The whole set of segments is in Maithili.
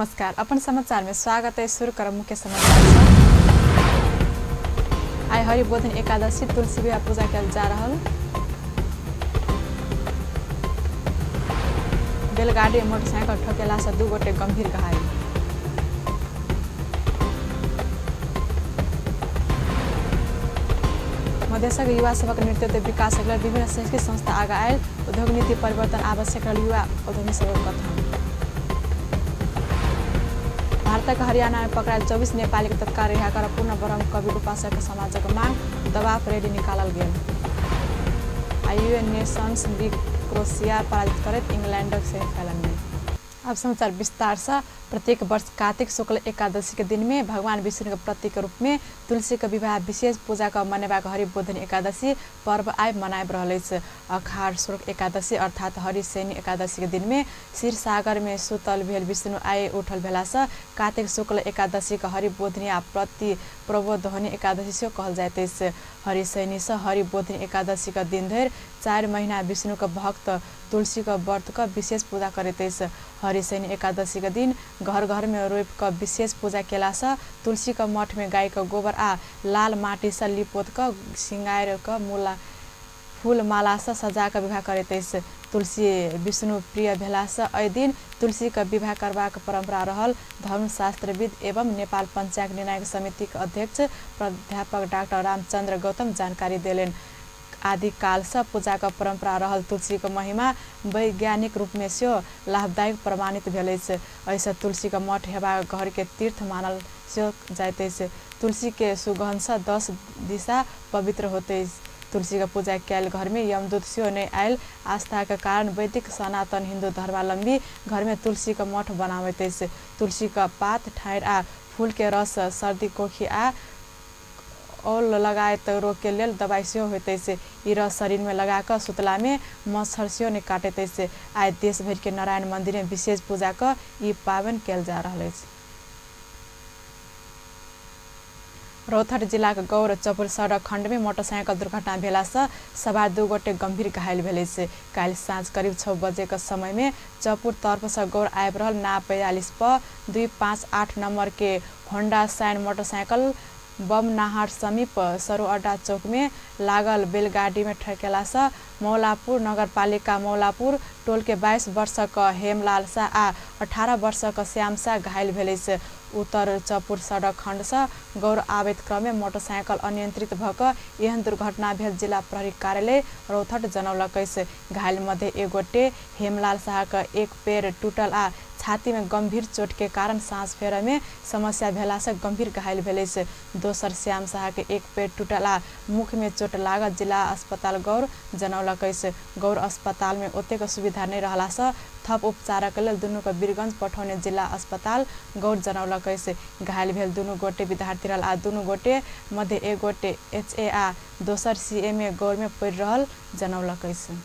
नमस्कार, अपन समाचार में स्वागत है। शुरू करब मुख्य समाचार। आइ हरिबोधन एकादशी तुलसी विवाह पूजा कयल जा रहल। बेलगाड़ी मोटरसाइकिल ठोकेला से 2 गोटे गंभीर घायल। मधेशक युवा सभक नेतृत्व विकास लेल विभिन्न शैक्षिक संस्था आगा आयल। उद्योग नीति परिवर्तन आवश्यक रहल युवा उद्यमी सभक कथन। भारतक हरियाणा में पकड़ायल 24 नेपाली के तत्काल रिहा कर पूर्ण ब्रह्म कबीर उपासक समाजक मांग दबाव रैली निकालल गेल। आईयूएन नेशंस लीग क्रोएशिया पराजित करैत इंग्लैंडक सेमीफाइनल में। अब समाचार विस्तार से। प्रत्येक वर्ष कार्तिक शुक्ल एकादशी के दिन में भगवान विष्णु के प्रतीक रूप में तुलसी के विवाह विशेष पूजा क मनेबाक हरिबोधन एकादशी पर्व आइ मनाबि रहल अछि। अखाड़ शुक्ल एकादशी अर्थात हरिशयनी एकादशी के दिन में क्षीरसागर में सुतल भेल विष्णु आइ उठल भेला से कार्तिक शुक्ल एकादशी के हरिबोधनी आ प्रति प्रबोधनी एकादशी सेहो कहल जाइत अछि। हरिशयनी से हरिबोधनी एकादशी के दिन धरि 4 महीना विष्णु के भक्त तुलसी के व्रत क विशेष पूजा करैत अछि। हरिशयनी एकादशी के दिन घर घर में रोपि क विशेष पूजा केला से तुलसी के मठ में गाय के गोबर आ लाल माटी से लिपोत क सिंगार क मूला फूल माला से सजा क विवाह करैत अछि। तुलसी विष्णु प्रिय भेला से एहि दिन तुलसी के विवाह करबाक परंपरा रहल धर्मशास्त्रविद एवं नेपाल पंचायत निर्णायक समिति के अध्यक्ष प्राध्यापक डाक्टर रामचंद्र गौतम जानकारी देलनि। आदिकाल से पूजा के परंपरा रहल तुलसी के महिमा वैज्ञानिक रूप में सेहो लाभदायक प्रमाणित भेल अछि। एहिसँ तुलसी के मठ हेबाक घर के तीर्थ मानल सेहो जाइत अछि। तुलसी के सुगंध से 10 दिशा पवित्र होइत अछि। तुलसी के पूजा कयल घर में यमदूत सेहो नहि आयल आस्था के कारण वैदिक सनातन हिन्दू धर्मावलंबी घर में तुलसी के मठ बनाबैत अछि। तुलसी के पात, ठाड़ि आ फूल के रस सर्दी, खोखी आ औल लगायत रोग के लेल दवाई सेहो होइत अछि। ई रस शरीर में लगा कऽ सुतला में मच्छर सेहो नहि काटैत अछि। आइ देश भरि के नारायण मंदिर में विशेष पूजा कऽ ई पाबनि कयल जा रहल अछि। रौतहट जिलाक गौर चपुर सड़क खंड में मोटरसाइकिल दुर्घटना भेला से सवार 2 गोटे गंभीर घायल भेल अछि। काल्हि साँझ करीब 6 बजे के समय में चपुर तरफ से गौर आबि रहल ना 45 प 258 नंबर के होंडा साइन मोटरसाइकिल बमनाहार समीप सरोअड्डा चौक में लागल बैलगाड़ी में ठेकेला से मौलापुर नगरपालिका मौलापुर टोल के 22 वर्षक हेमलाल शाह आ 18 वर्षक श्याम शाह घायल भेल अछि। उत्तर चपुर सड़क खंड से गौर आबैत क्रम में मोटरसाइकिल अनियंत्रित भऽ कऽ एहन दुर्घटना भेल जिला प्रहरी कार्यालय रौतहट जनौलक अछि। घायल मध्य एक गोटे हेमलाल शाह के एक पैर टूटल आ छाती में गंभीर चोट के कारण सांस फेरय में समस्या भेला से गंभीर घायल भेल अछि। दोसर श्याम शाह के एक पैर टूटल आ मुख में चोट लागल जिला अस्पताल गौर जनौलक अछि। गौर अस्पताल में ओतेक सुविधा नहि रहला से थप उपचारक लेल दुनू के वीरगंज पठौने जिला अस्पताल गौर जनौलक अछि। घायल भेल दुनू गोटे विद्यार्थी रहल आ दुनू गोटे मध्य एक गोटे एच ए आ दोसर सी ए में गौर में पढ़ि रहल जनौलक अछि।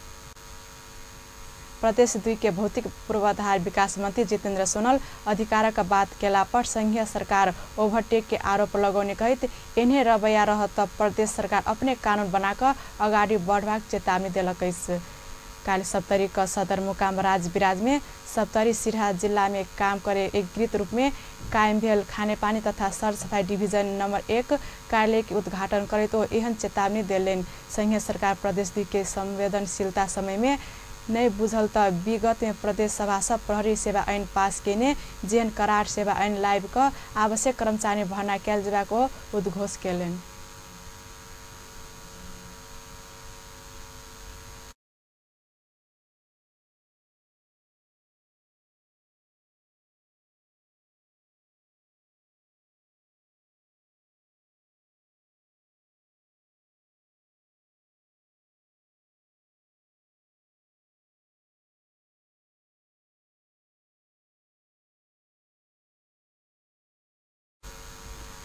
प्रदेश 2 के भौतिक पूर्वाधार विकास मंत्री जितेंद्र सोनल अधिकारक बात केला पर संघीय सरकार ओवरटेक के आरोप लगौने कहैत एहने रवैया रहत त प्रदेश सरकार अपने कानून बनाकऽ अगाडि बढ़बाक चेतावनी देलक अछि। काल्हि सप्तरी क सदरमुकाम राजविराज में सप्तरी सिरहा जिला में काम करे एकीकृत रूप में कायम भेल खानेपानी तथा सरसफाई डिवीजन नंबर 1 कार्यालय के उद्घाटन करैत ओ एहन चेतावनी देलनि। संघीय सरकार प्रदेश 2 के संवेदनशीलता समय में नहि बुझल त विगत में प्रदेश सभा से प्रहरी सेवा ऐन पास केने जेहन करार सेवा ऐन लाबि कऽ आवश्यक कर्मचारी भर्ना कयल जेबाक ओ उद्घोष केलनि।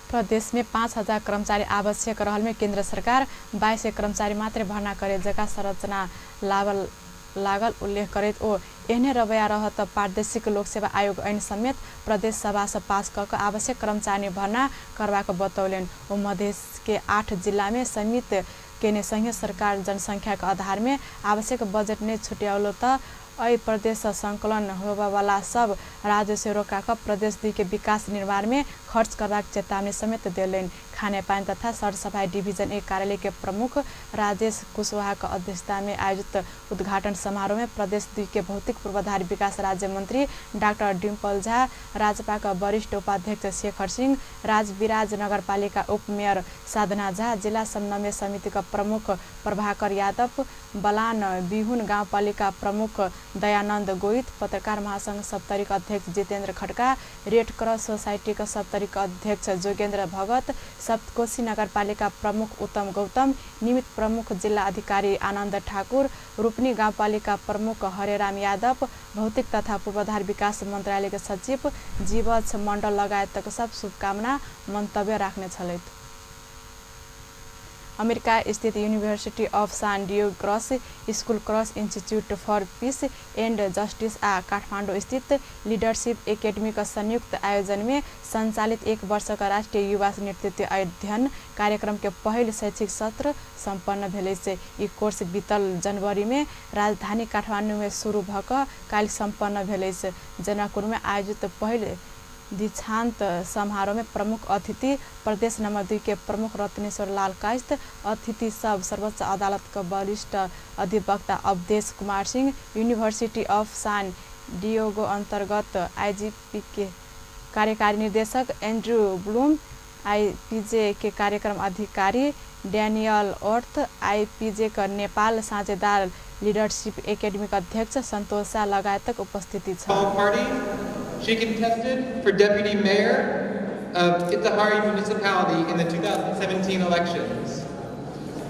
प्रदेश में 5000 कर्मचारी आवश्यक रहल में केंद्र सरकार 22 कर्मचारी मात्र भर्ना करे जका संरचना लागल उल्लेख करैत ओ एहने रवैया रहत प्रादेशिक लोक सेवा आयोग ऐन समेत प्रदेश सभा से पास कऽ कऽ आवश्यक कर्मचारी भर्ना करबाक बतौलनि। ओ मधेश के 8 जिला में समित केने संघीय सरकार जनसंख्या के आधार में आवश्यक बजट नहि छुट्याओल त एहि प्रदेश सँ संकलन होबयवला सब राजस्व रोका क प्रदेश 2 के विकास निर्माण में खर्च करबाक चेतावनी समेत देलनि। खानेपानी तथा सरसफाई डिवीजन 1 कार्यालय के प्रमुख राजेश कुशवाहा के अध्यक्षता में आयोजित उद्घाटन समारोह में प्रदेश 2 के भौतिक पूर्वाधार विकास राज्य मंत्री डाक्टर डिम्पल झा, राजपा के वरिष्ठ उपाध्यक्ष शेखर सिंह, राजविराज नगरपालिका उपमेयर साधना झा, जिला समन्वय समिति के प्रमुख प्रभाकर यादव, बलान बिहुन गाउँपालिका प्रमुख दयानन्द गोइत, पत्रकार महासंघ सप्तरी के अध्यक्ष Jitendra Khadka, red cross society के सप्तरी के अध्यक्ष जोगेन्द्र भगत, सप्तकोशी नगरपालिका प्रमुख उत्तम गौतम, निमित्त प्रमुख जिल्ला अधिकारी आनन्द ठाकुर, रूपनी गाउँपालिका प्रमुख हरेराम यादव, भौतिक तथा पूर्वाधार विकास मंत्रालय के सचिव जीवछ मण्डल लगायतक सब शुभकामना मन्तव्य राख्ने छलथि। अमेरिका स्थित University of San Diego Cross School Cross Institute for Peace and Justice आ काठमाडौँ स्थित लीडरशिप एकेडमी के संयुक्त आयोजन में संचालित एक वर्ष का राष्ट्रीय युवा नेतृत्व अध्ययन कार्यक्रम के पहिल शैक्षिक सत्र सम्पन्न भेल। ई कोर्स बीतल जनवरी में राजधानी काठमाडौँ में शुरू भ क काल्हि सम्पन्न भेल। जनकपुर में आयोजित पहिल दीक्षांत समारोह में प्रमुख अतिथि प्रदेश नंबर 2 के प्रमुख रत्नेश्वर लाल कायस्थ, अतिथि सब सर्वोच्च अदालत के वरिष्ठ अधिवक्ता Awadhesh Kumar Singh, University of San Diego अंतर्गत आईजीपी के कार्यकारी निर्देशक एंड्रू ब्लूम, आईपीजे के कार्यक्रम अधिकारी डैनियल अर्थ, आईपीजे के नेपाल साझेदार लीडरशिप एकेडमी के अध्यक्ष संतोष शाह लगायतक उपस्थिति छल। She contested for deputy mayor of Itahari municipality in the 2017 elections.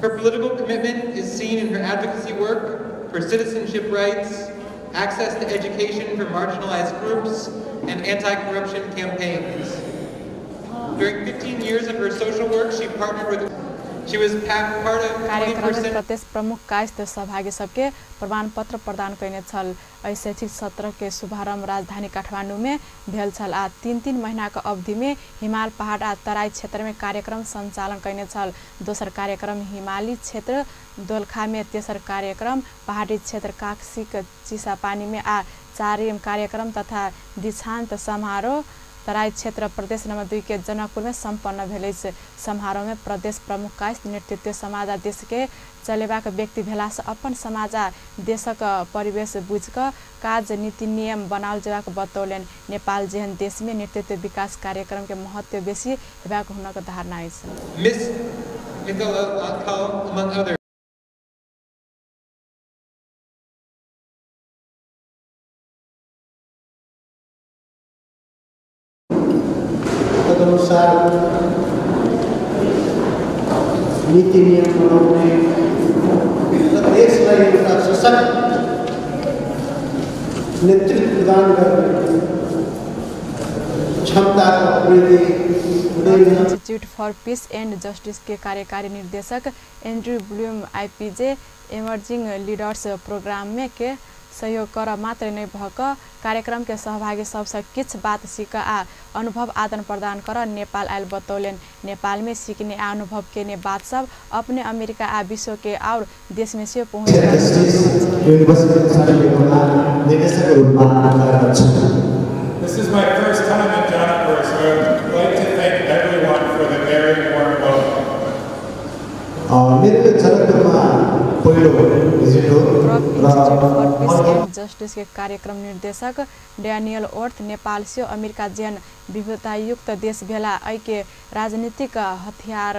Her political commitment is seen in her advocacy work for citizenship rights, access to education for marginalized groups, and anti-corruption campaigns. During 15 years of her social work, she partnered with She was part of कार्यक्रम में प्रदेश प्रमुख कायस्थ सहभागी सबके प्रमाणपत्र प्रदान कयने छल। एहि शैक्षिक सत्र के शुभारंभ राजधानी काठमाडौँ में भेल छल आ 3-3 महीना के अवधि में हिमाल पहाड़ आ तराई क्षेत्र में कार्यक्रम संचालन कयने छल। दोसर कार्यक्रम हिमाली क्षेत्र दोलखा में, तेसर कार्यक्रम पहाड़ी क्षेत्र काक्सीक चिसापानी में आ चारिम कार्यक्रम तथा दीक्षांत समारोह तराई क्षेत्र प्रदेश नंबर 2 के जनकपुर में सम्पन्न भेल। समारोह में प्रदेश प्रमुख कायस्थ नेतृत्व समाज आ देश के चलेबाक व्यक्ति भेलासँ अपन समाज आ देशक परिवेश बुझि क काज नीति नियम बनाओल जेबाक बतौलनि। नेपाल जेहन देश में नेतृत्व विकास कार्यक्रम के महत्व बेसी हेबाक हुनक धारणा अछि। तदनुसार नीति नियम बनाउने र देशलाई एउटा सशक्त नेतृत्व प्रदान गर्ने क्षमताको वृद्धि हुँदैन। Institute for Peace and Justice के कार्यकारी निर्देशक Andrew Bloom IPJ emerging leaders programme में के सहयोग कर मात्र नहीं भक कार्यक्रम के सहभागी सबसे किछ बात सीख आ अनुभव आदान प्रदान कर नेपाल आयल बतौलनि। नेपाल में सीखने आ अनुभव केने बात सब अपने अमेरिका आ विश्व के और देश में से पहुँच। This is my first time in Janakpur, so I'd like to thank everyone for the very warm welcome. मेरो जनकपुरमा पहिलो भिजिट हो। Institute for Peace and Justice के कार्यक्रम निर्देशक डैनियल ओर्थ नेपाल से अमेरिका जेहन विविधतायुक्त देश भेला एहि के राजनीतिक हथियार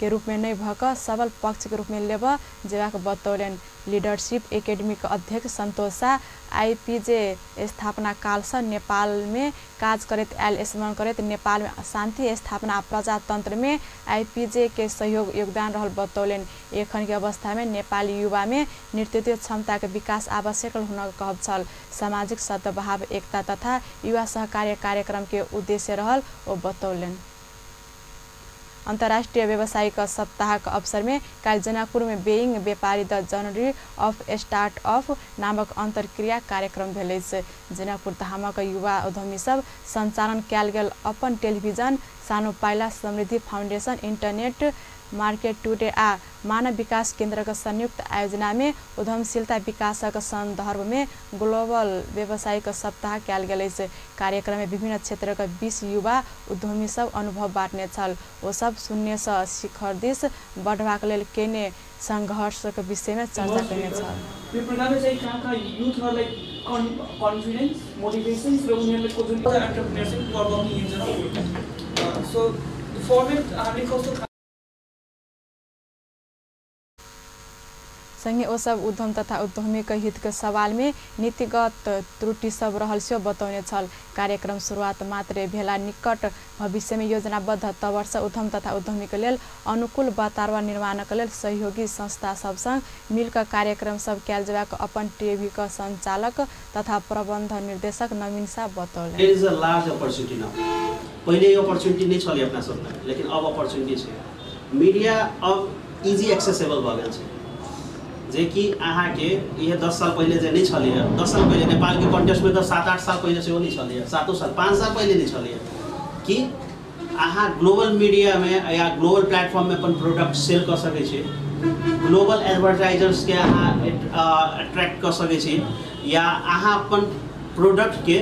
के रूप में नहीं भक सबल पक्ष के रूप में लेब जेबाक बतौलनि। लीडरशिप एकेडमी के अध्यक्ष संतोष शाह आईपीजे स्थापना काल से नेपाल में काज करैत आयल स्मरण करैत नेपाल में शांति स्थापना आ प्रजातंत्र में आईपीजे के सहयोग योगदान रहल बतौलनि। एखन के अवस्था में नेपाली युवा में नेतृत्व क्षमता के विकास आवश्यक हुनक कहब छल। सामाजिक सद्भाव एकता तथा युवा सहकार्य कार्यक्रम के उद्देश्य रहल ओ बतौलनि। अंतर्राष्ट्रीय व्यावसायिक सप्ताह के अवसर में काल्हि जनकपुर में बेइंग व्यापारी द जनरी ऑफ स्टार्टअप नामक अंतर्क्रिया कार्यक्रम भेल। जनकपुर धामक युवा उद्यमी सब संचालन कयल गेल अपन टेलीविजन सानो पाइला समृद्धि फाउंडेशन इंटरनेट मार्केट टुडे आ मानव विकास केन्द्रक संयुक्त आयोजना में उद्यमशीलता विकासक संदर्भ में ग्लोबल व्यवसायिक सप्ताह कयल गेल अछि। कार्यक्रम में विभिन्न क्षेत्रक 20 युवा उद्यमी सब अनुभव बाँटने छल। ओ सब शून्य सँ शिखर दिस बढ़बाक लेल केने संघर्षक विषय में चर्चा केने छल। यो प्रकारले चाहिँ कहाँ कहाँ युथहरूलाई कन्फिडेन्स, मोटिभेसन र उनीहरूले जुन entrepreneurship who are working in Janakpur. So format हामीले कस्तो संगे ओ सब उद्यम तथा उद्यमीक हित के सवाल में नीतिगत त्रुटि सब रहल सेहो बतौने छल। कार्यक्रम शुरुआत मात्रे भेला निकट भविष्य में योजनाबद्ध तवरसँ उद्यम तथा उद्यमीक लेल अनुकूल वातावरण निर्माणक लेल सहयोगी संस्था सब संग मिलकर कार्यक्रम सब कयल जेबाक अपन टीवी के संचालक तथा प्रबंध निर्देशक नवीन शाह बतौलनि। There is a large opportunity now. पहिले यो अपॉर्चुनिटी नहीं छलै अपना सबमे, लेकिन अब अपॉर्चुनिटी छै। मीडिया अब इजी एक्सेसिबल भऽ गेल छै, जे कि अहाँके इहे 10 साल पहिले जे नहीं छलैए। 10 साल पहिले नेपालके कॉन्टेक्स्टमे तऽ 7-8 साल पहिले सेहो नहीं छलैए, 7 साल 5 साल पहिले नहीं छलैए कि अहाँ ग्लोबल मीडियामे या ग्लोबल प्लेटफॉर्ममे अपन प्रोडक्ट सेल कऽ सकै छी, ग्लोबल एडवर्टाइजर्सके अहाँ अट्रैक्ट कऽ सकै छी, या अहाँ अपन प्रोडक्टके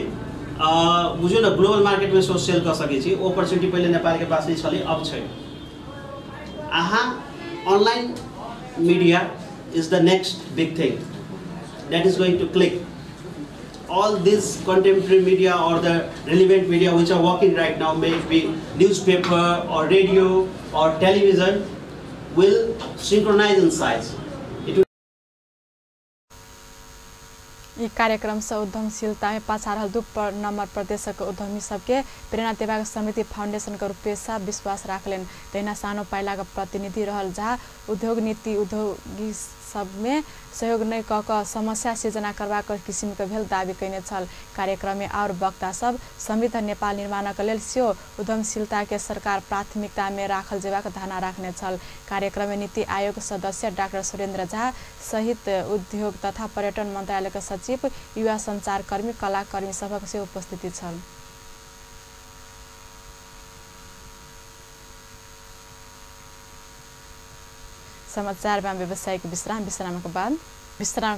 बुझियौ ने ग्लोबल मार्केटमे सेहो सेल कऽ सकै छी। ओ अपॉर्चुनिटी पहिले नेपालके पास नहीं छलै, अब छै। अहाँ online media is the next big thing that is going to click. All these contemporary media or the relevant media which are working right now, may it be newspaper or radio or television, will synchronize in size. It will ई कार्यक्रम से उद्यमशीलता में पाछा रहल 2 नंबर प्रदेशक उद्यमी सबके प्रेरणा देबाक समृद्धि फाउंडेशन के रूपेश विश्वास राखलनि। तहिना सानो पाइलाक प्रतिनिधि रहल झा उद्योग नीति उद्योगी सब में सहयोग नहि कऽ कऽ समस्या सिर्जना करबाक किसिमके भेल दावी कयने छल। कार्यक्रम में और वक्ता सब समृद्ध नेपाल निर्माणक लेल सेहो उद्यमशीलता के सरकार प्राथमिकता में राखल जेबाक धारणा राखने छल। कार्यक्रम में नीति आयोग सदस्य डाक्टर सुरेन्द्र झा सहित उद्योग तथा पर्यटन मंत्रालय के सचिव, युवा संचारकर्मी, कलाकर्मी सभक सेहो उपस्थिति छल। समाचार में व्यावसायिक विश्राम, विश्रामक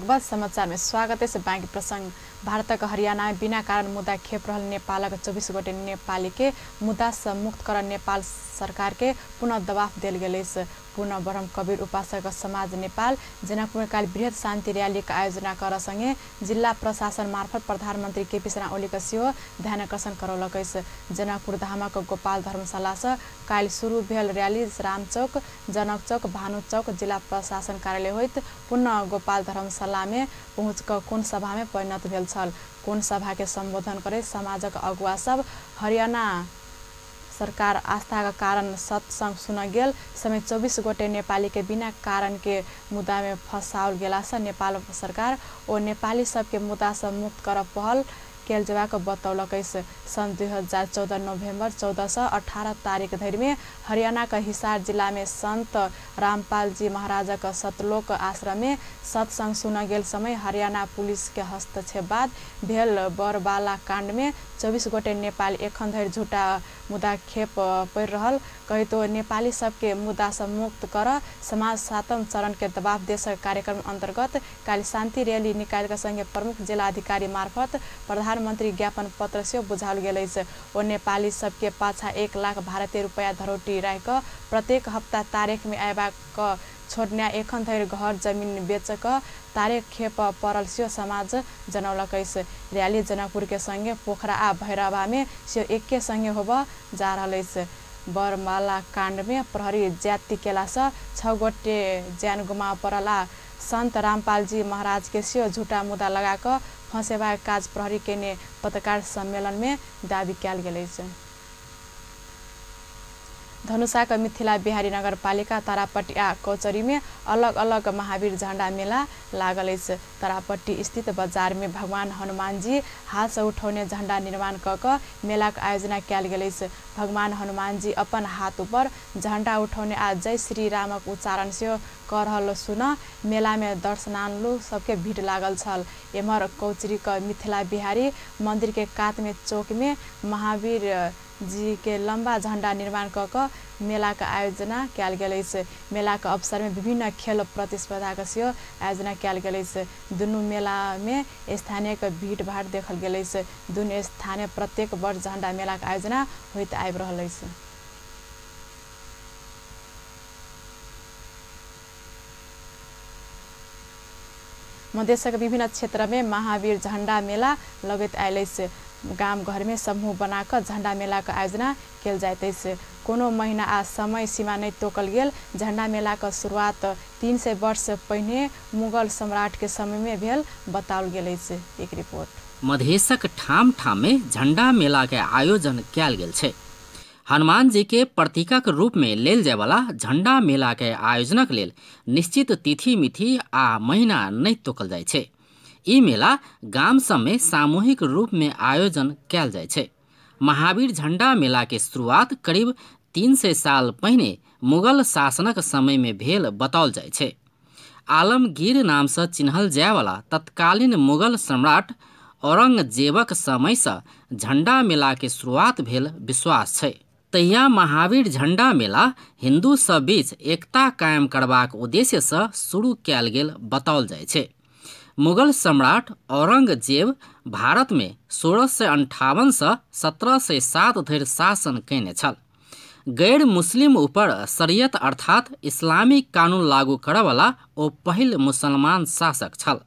बाद समाचार में स्वागत है। बाँकी प्रसंग। भारतक हरियाणा में बिना कारण मुद्दा खेप रहल नेपालक 24 गोटे नेपाली के मुद्दा से मुक्त कर नेपाल सरकार के पुनः दबाव देल गेल अछि। पुनः ब्रह्म कबीर उपासक समाज नेपाल जनकपुर में काल्हि बृहत शान्ति रैली के आयोजना कर संगे जिल्ला प्रशासन मार्फत प्रधानमन्त्री केपी शर्मा ओली के सेहो ध्यानाकर्षण करौलक अछि। जनकपुर धामक गोपाल धर्मशाला से काल्हि शुरू भेल रैली रामचौक, जनक चौक, भानु चौक, जिला प्रशासन कार्यालय होइत पुनः गोपाल धर्मशाला में पहुँच कऽ कोण सभा में परिणत भेल छल। कोण सभा के संबोधन करैत समाजक अगुवा सब हरियाणा सरकार आस्था के कारण सत्संग सुन गेल समय 24 गोटे नेपाली के बिना कारण के मुद्दा में फसाओल गेला से नेपाल सरकार ओ नेपाली सबके मुद्दा से मुक्त कर पहल कयल जेबाक बतौलक अछि। सन् 2014 नोभेम्बर 14 से 18 तारीख धरि में हरियाणा के हिसार जिला में संत रामपाल जी महाराजक सतलोक आश्रम में सत्संग सुन गेल समय हरियाणा पुलिस के हस्तक्षेप बाद भेल बरबाला कांड में 24 गोटे नेपाली एखन धरि झूठा मुद्दा खेप पड़ि रहल कहितो नेपाली सबके मुद्दा से मुक्त कर समाज 7म चरण के दबाव देशक कार्यक्रम अंतर्गत काल्हि शान्ति रैली निकालि के संगे प्रमुख जिलाधिकारी मार्फत प्रधानमन्त्री ज्ञापन पत्र सेहो बुझाओल गेल अछि। ओ नेपाली सबके पाछा 1 लाख भारतीय रुपैयाँ धरोटी राखि कऽ प्रत्येक हप्ता तारिख में अयबाक छोड़ने एखन धरि घर जमीन बेच कऽ तारिख खेप पड़ल सेहो समाज जनौलक अछि। रैली जनकपुर के संगे पोखरा आ भैरवा में सेहो एके संगे होबऽ जा रहल अछि। बरमाला कांड में प्रहरी ज्यादती केलासँ 6 गोटे ज्यान गुमाब पड़ल आ संत रामपाल जी महाराज के सेहो झूठा मुद्दा लगा कऽ फंसेबाक काज प्रहरी केने पत्रकार सम्मेलन में दावी कयल गेल अछि। धनुषाक मिथिला बिहारी नगरपालिका तारापट्टी आ कौचरी में अलग अलग महावीर झण्डा मेला लागल अछि। तारापट्टी स्थित बाजार में भगवान हनुमान जी हाथ से उठौने झण्डा निर्माण कऽ कऽ मेलाक आयोजना कयल गेल अछि। भगवान हनुमान जी अपन हाथ ऊपर झण्डा उठौने आ जय श्री रामक उच्चारण सेहो कऽ रहल सुन मेला में दर्शनालु सबके भीड़ लागल छल। एम्हर कौचरी के मिथिला बिहारी मंदिर के कात में चौक में महावीर जी के लंबा झंडा निर्माण क क मेला के आयोजना कयल गेल अछि। मेला के अवसर में विभिन्न खेल प्रतिस्पर्धा के सेहो आयोजना कयल गेल अछि। दुनू मेला में स्थानीय के भीड़ भाड़ देखल गेल अछि। दुनू स्थानीय प्रत्येक वर्ष झंडा मेला के आयोजना होइत आबि रहल अछि। मधेशक विभिन्न क्षेत्र में महावीर झंडा मेला लगैत आयल अछि। गाम घर में समूह बना कऽ झंडा मेला के आयोजना कयल जाइत अछि। कोनो महीना आ समय सीमा नहि तोकल गेल। झंडा मेला के शुरुआत 300 वर्ष पहिने मुगल सम्राट के समय में भेल बताओल गेल अछि। एक रिपोर्ट। मधेशक ठाम ठाम में झंडा मेला के आयोजन कयल गेल छै। हनुमान जी के प्रतीकक रूप में लेल जायवला झंडा मेला के आयोजनक लेल निश्चित तिथि मिथि आ महीना नहि तोकल जाइ छै। ई मेला गाम सब में सामूहिक रूप में आयोजन कयल जाइ छै। महावीर झंडा मेला के शुरुआत करीब 300 साल पहिने मुगल शासनक समय में भेल बताओल जाइ छै। आलमगीर नाम से चिन्हल जायवला तत्कालीन मुगल सम्राट औरंगजेबक समय से झंडा मेला के शुरुआत भेल विश्वास छै। तहिया महावीर झंडा मेला हिंदू सब बीच एकता कायम करबाक उद्देश्य से शुरू कयल गेल बताओल जाइ छै। मुगल सम्राट औरंगजेब भारत में 1658 से 1707 धरि शासन कयने छल। गैर मुस्लिम ऊपर शरीयत अर्थात इस्लामी कानून लागू करऽवला ओ पहिल मुसलमान शासक छल।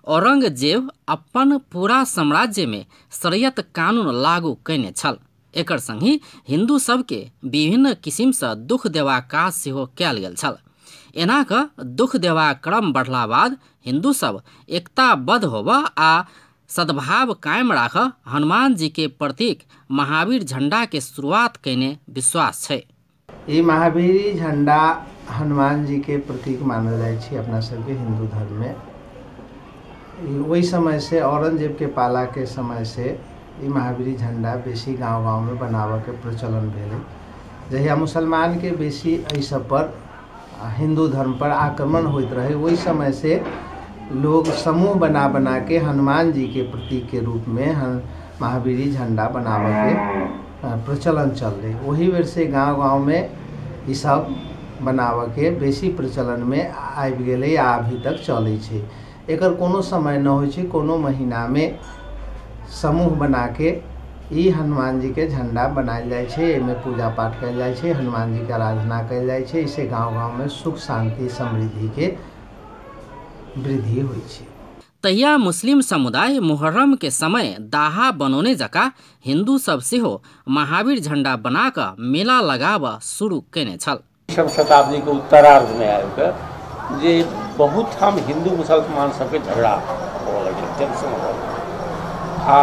औरंगजेब अपन पूरा साम्राज्य में शरीयत कानून लागू कयने छल। एकर संगहि हिंदू सबके विभिन्न किसिम से दुख देबाक काज सेहो कयल गेल छल। एना कऽ दुख देबाक क्रम बढ़ला बाद हिंदू सब एकताबद्ध होब आ सद्भाव कायम राख हनुमान जी के प्रतीक महावीर झंडा के शुरुआत कयने विश्वास छै। ई महावीरी झंडा हनुमान जी के प्रतीक मानल जाइ छै अपना सबके हिंदू धर्म में। ओहि समय से औरंगजेब के पाला के समय से ई महावीरी झंडा बेसी गाँव गाँव में बनाबऽ के प्रचलन भेलै। जहिया मुसलमान के बेसी एहि सब पर हिंदू धर्म पर आक्रमण होइत रहे ओहि समय से लोग समूह बना बना के हनुमान जी के प्रतीक के रूप में महावीरी झंडा बनाबऽ के प्रचलन चललै। ओही बेर से गाँव गाँव में ई सब बनाबऽ के बेसी प्रचलन में आबि गेलै आ अभी तक चलै छै। एकर कोनो समय न होइ छै, कोनो महीना में समूह बना के ई हनुमान जी के झंडा बनायल जाइ छै। एहिमे पूजा पाठ कयल जाइ छै, हनुमान जी के आराधना कयल जाइ छै। एहिसे गाँव गाँव में सुख शांति समृद्धि के वृद्धि होइ छै। तहिया मुस्लिम समुदाय मुहर्रम के समय दाहा बनौने जकाँ हिंदू सब सेहो महावीर झंडा बना कऽ मेला लगाबऽ शुरू कयने छल। 20वीं शताब्दी के उत्तरार्ध में आबि कऽ जे बहुत ठाम हिंदू मुसलमान सबके झगड़ा होअ लगलै, टेंशन होअ लगलै आ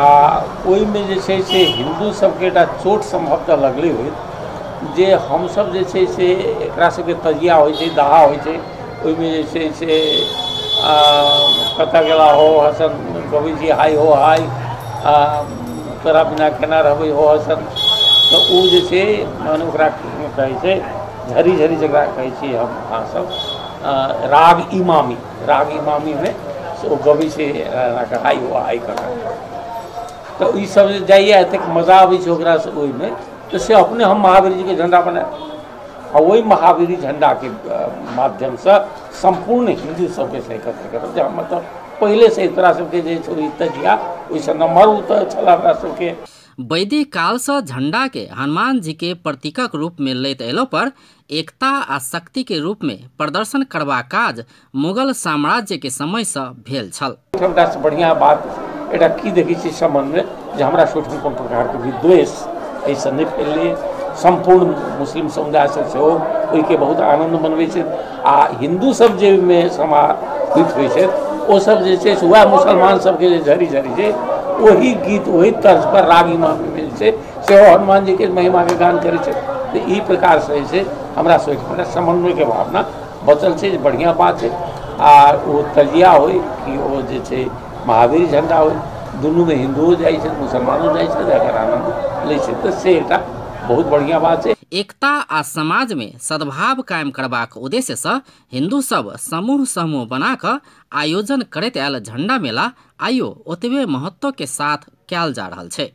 ओहिमे जे छै से हिंदू सबके एकटा चोट सम्भवतः लगलै होइत जे हमसब जे छै से एकरा सबके तजिया होइ छै, दाहा होइ छै, ओहिमे जे छै से कतऽ गेला हो हसन गबै छी हाय हो हाय, तोरा बिना केना रहबै हो हसन, तऽ ओ जे छै माने ओकरा कहै छै झरी झरी जकरा कहै छियै हम अहाँसब राग इमामी, राग इमामीमे से ओ गबै छै हाय हो हाय कऽ कऽ। तऽ ईसब जे जाइए एतेक मजा आबै छै ओकरासँ ओहिमे, तऽ से अपने हम महावीर जीके झंडा बनायब आ ओहि महावीरी झंडाके माध्यमसँ सम्पूर्ण हिंदू सबके से एकत्र करब जे हम मतलब पहिलेसँ तोरा सबके जे छै ओहि तजिया ओहिसँ नम्हर ओ तऽ छल हमरा सबके। वैदिक काल से झंडा के हनुमान जी के प्रतीकक रूप में लैत अयलो पर एकता आ शक्ति के रूप में प्रदर्शन करबाक काज मुगल साम्राज्य के समय से भेल छल। एकटा बढ़िया बात एकटा की देखै छी समन्वय जे हमरा सबठाम कोनो प्रकारके विद्वेष एहिसँ नहि फैललै। सम्पूर्ण मुस्लिम समुदाय सब सेहो ओहिके बहुत आनन्द मनबै छथि आ हिन्दू सब जे ओहिमे समाहित होइ छथि ओ सब जे छै से वएह मुसलमान सबके जे झरी झरी छै ओही गीत ओही तर्ज पर राग इमामीमे जे छै सेहो हनुमान जीके महिमाके गान करै छै। तऽ ई प्रकारसँ जे छै हमरा सबके समन्वयके भावना बचल छै, जे बढ़िआँ बात छै। आ ओ तजिया होइ कि ओ जे छै महावीर झंडा होइ, दुनूमे हिन्दुओ जाइ छै मुसलमानो जाइ छै एकर आनन्द लै छै, तऽ से एकटा बहुत बढ़िया बात छै। एकता आ समाज में सद्भाव कायम करबाक उद्देश्य से हिंदू सब समूह समूह बना कऽ आयोजन करैत आयल झंडा मेला आइयो ओतबे महत्व के साथ कयल जा रहल छै।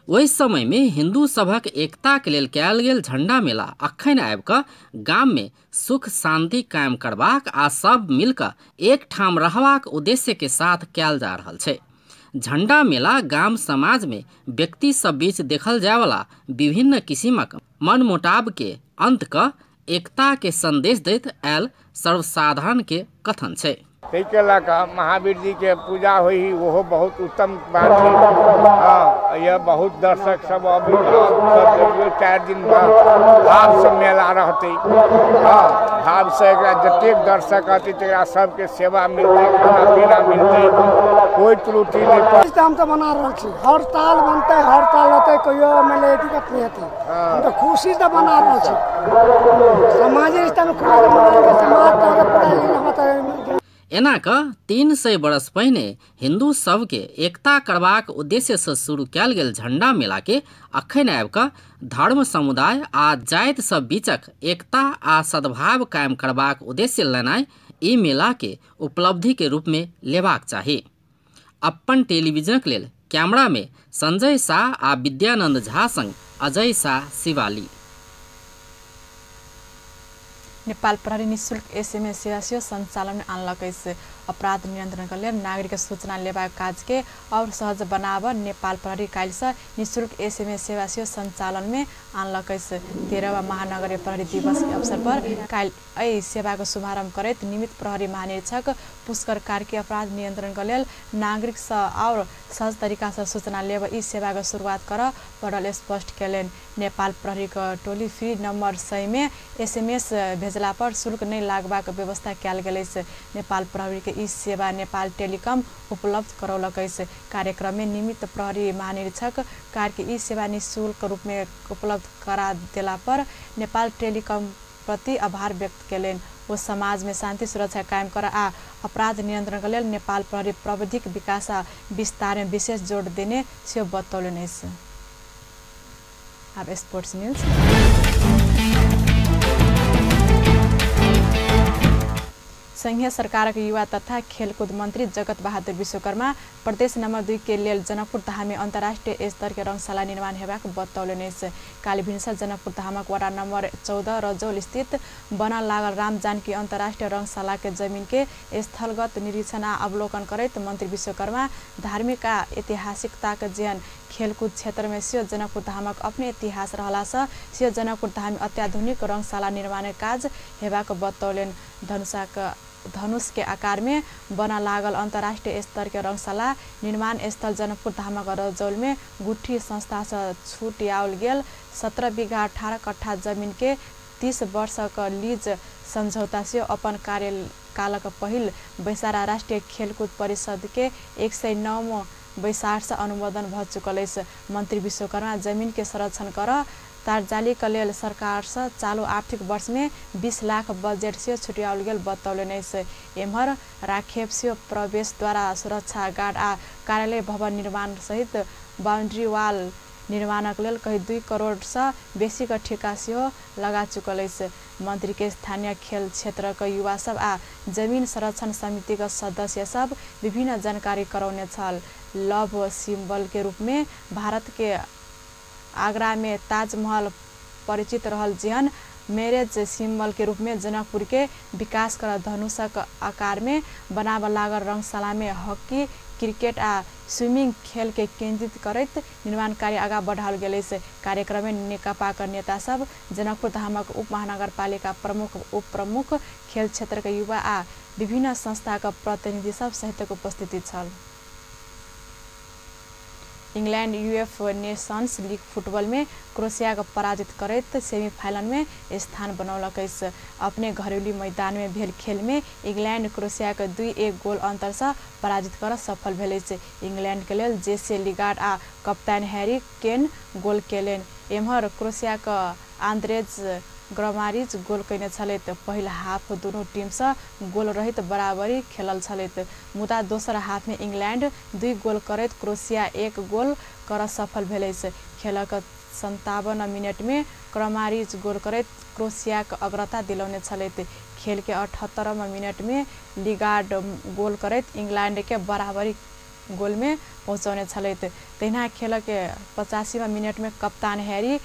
ओहि समय में हिंदू सभक एकता के लेल कयल गेल झंडा मेला अखन आबि कऽ गाम में सुख शांति कायम करबाक आ सब मिलकर एक ठाम रहबाक उद्देश्य के साथ कयल जा रहल छै। झंडा मेला गाम समाज में व्यक्ति सब बीच देखल जाय वाला विभिन्न किसिमक मनमुटाव के अंत क एकता के संदेश दैत आयल सर्वसाधारण के कथन छै। ताहिके लऽ कऽ महावीर जी के पूजा होइ, ओहो बहुत उत्तम बात है। हाँ, यह बहुत दर्शक सब अभी सब 4 दिन भाव से मेला रहते। हाँ, भाव से एकरा जतेक दर्शक अतै तकरा सबके सेवा मिलतै, खाना पीना मिलतै, कोई त्रुटि नहीं। हम तो मना रहल छी, हर साल बनतै, हर साल होतै, कहियो मानि लिअ दिक्कत नहीं हेतै। हम तो खुशी से मना रहल छी, समाज रिश्ता में खुशी से मना रहल छी, समाज पूरा। एना क 300 बरस पहिने हिंदू सबके एकता करबाक उद्देश्य से शुरू कयल गेल झंडा मेला के अखन आबि कऽ धर्म समुदाय आ जाति सब बीचक एकता आ सद्भाव कायम करबाक उद्देश्य लेनाइ ई मेला के उपलब्धि के रूप में लेबाक चाही। अपन टेलीविजनक लेल कैमरा में संजय शाह आ विद्यानंद झा संग अजय शाह, शिवाली। नेपाल प्रहरी निःशुल्क एसएमएस सेवा सेहो संचालन आनलक अछि। अपराध नियंत्रण के लेल नागरिक सूचना लेबाक काज के और सहज बनाब नेपाल प्रहरी काल्हिसँ निःशुल्क एसएमएस सेवा सेहो संचालन में आनलक अछि। 13वां महानगरीय प्रहरी दिवस के अवसर पर काल्हि एहि सेवाक शुभारंभ करैत निमित्त प्रहरी महानिरीक्षक पुष्कर कार्की अपराध नियंत्रण के लेल नागरिक सँ और सहज तरीका से सूचना लेब ई सेवाक शुरुआत करऽ पड़ल स्पष्ट केलनि। नेपाल प्रहरी के टोली फ्री नंबर 100 में एसएमएस भेजला पर शुल्क नहीं लागबाक व्यवस्था कयल गेल अछि। नेपाल प्रहरी के ई सेवा नेपाल टेलीकॉम उपलब्ध करौलक अछि। कार्यक्रम में निमित्त प्रहरी महानिरीक्षक कार्की ई सेवा निःशुल्क रूप में उपलब्ध करा देला पर नेपाल टेलीकॉम प्रति आभार व्यक्त केलनि। ओ समाज में शांति सुरक्षा कायम कर आ अपराध नियंत्रण के लेल नेपाल प्रहरी प्रविधिक विकास आ विस्तार में विशेष जोड़ देने सेहो बतौलनि अछि। आब स्पोर्ट्स न्यूज। संघीय सरकारक युवा तथा खेलकूद मंत्री जगत बहादुर विश्वकर्मा प्रदेश नंबर 2 के लेल जनकपुर धाम में अंतर्राष्ट्रीय स्तर के रंगशाला निर्माण हेबाक बतौलनि अछि। काल्हि भिनसर जनकपुर धामक वार्ड नंबर 14 रजौल स्थित बनल लागल राम जानकी अंतर्राष्ट्रीय रंगशाला के जमीन के स्थलगत निरीक्षण आ अवलोकन करैत मंत्री विश्वकर्मा धार्मिक आ ऐतिहासिकताक जेहन खेलकूद क्षेत्र में सेहो जनकपुर धामक अपने इतिहास रहलासँ सेहो जनकपुर धाम में अत्याधुनिक रंगशाला निर्माण काज हेबाक बतौलनि। धनुष के आकार में बना लागल अंतर्राष्ट्रीय स्तर के रंगशाला निर्माण स्थल जनकपुर धामक रजौल में गुठी संस्था से छुटियाओल गेल 17 बीघा 18 कट्ठा जमीन के 30 वर्षक लीज समझौता से अपन कार्यकालक पहिल बैसार राष्ट्रीय खेलकूद परिषद के 109 बैसार से अनुमोदन भ चुकल अछि। मंत्री विश्वकर्मा जमीन के संरक्षण कर तारजाली के लेल सरकार से चालू आर्थिक वर्ष में 20 लाख बजट से छुटियाओल गेल बतौलनि अछि। एम्हर राखेप से प्रवेश द्वारा सुरक्षा गार्ड आ कार्यालय भवन निर्माण सहित बाउंड्री वाल निर्माणक लेल करीब 2 करोड़ से बेसी के ठेका सेहो लगा चुकल अछि। मंत्री के स्थानीय खेल क्षेत्र के युवा सब आ जमीन संरक्षण समिति के सदस्य सब विभिन्न जानकारी करौने छल। लव सिंबल के रूप में भारत के आगरा में ताजमहल परिचित रहल जेहन मैरिज सिंबल के रूप में जनकपुर के विकास कर धनुषक आकार में बनाब लागल रंगशाला में हॉकी, क्रिकेट आ स्विमिंग खेल के केंद्रित करैत निर्माण कार्य आगा बढ़ाओल गेल अछि। कार्यक्रम में नेकपा के नेता सब जनकपुर धामक उप महानगरपालिका प्रमुख, उप प्रमुख, खेल क्षेत्र के युवा आ विभिन्न संस्था के प्रतिनिधि सब सहितक उपस्थिति छल। England UEFA Nations League football में क्रोएशिया के पराजित करैत सेमीफाइनल में स्थान बनौलक अछि। अपने घरेलू मैदान में भेल खेल में इंग्लैंड क्रोएशिया के 2-1 गोल अंतर से पराजित कर सफल भेल अछि। इंग्लैंड के लेल जेसे लिगार्ड आ कप्तान हैरी केन गोल केलनि। एम्हर क्रोएशिया के आंद्रेज ग्रमारिच गोल कयने छलथि। पहिल हाफ दुनू टीमसँ गोल रहित बराबरी खेलल छलथि, मुदा दोसर हाफ में इंग्लैंड 2 गोल करैत क्रोएशिया 1 गोल कर सफल भेल अछि। खेलक 57 मिनट में क्रमारिच गोल करैत क्रोएशिया के अग्रता दिलौने छलथि। खेल के 78 मिनट में लिगार्ड गोल करैत इंग्लैंड के बराबरी गोलमे पहुँचौने छलथि। तहिना खेलक 85वां मिनटमे कप्तान हैरी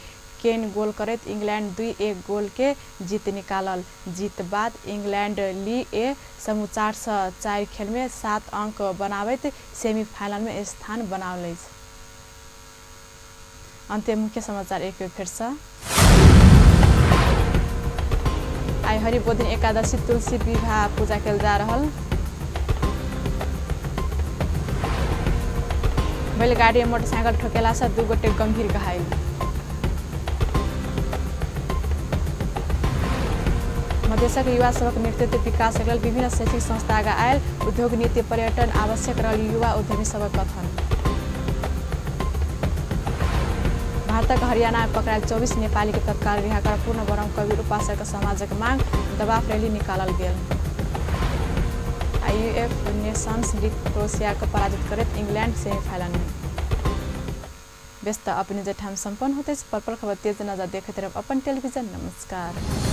केन गोल करैत इंग्लैंड 2-1 गोल के जीत निकालल। जीत बाद इंग्लैंड ली ए समूह 4-4 खेलमे 7 अंक बनाबैत सेमीफाइनलमे स्थान बनाओल अछि। अन्त्य मुख्य समाचार एक बेर फेरसँ। आइ हरिबोधिनी एकादशी तुलसी विवाह पूजा कयल जा रहल। बैलगाड़ी मोटरसाइकिल ठोकेलासँ 2 गोटे गंभीर घायल। मधेशक युवा सभक नेतृत्व विकासक लेल विभिन्न शैक्षिक संस्था आगा आयल। उद्योग नीति पर्यटन आवश्यक रहल युवा उद्यमी सभक कथन। भारतक हरियाणा में पकड़ायल 24 नेपाली के तत्काल रिहा कर पूर्ण बरम कबीर उपासक समाजक मांग दबाव रैली निकालल गेल। आईयूएफ नेशंस लीग क्रोएशिया के पराजित करैत इंग्लैंड सेमीफाइनल में। व्यस्त अपने जठाम सम्पन्न होते पल पल खबर तेज नजर देखैत रहब अपन टेलीविजन। नमस्कार।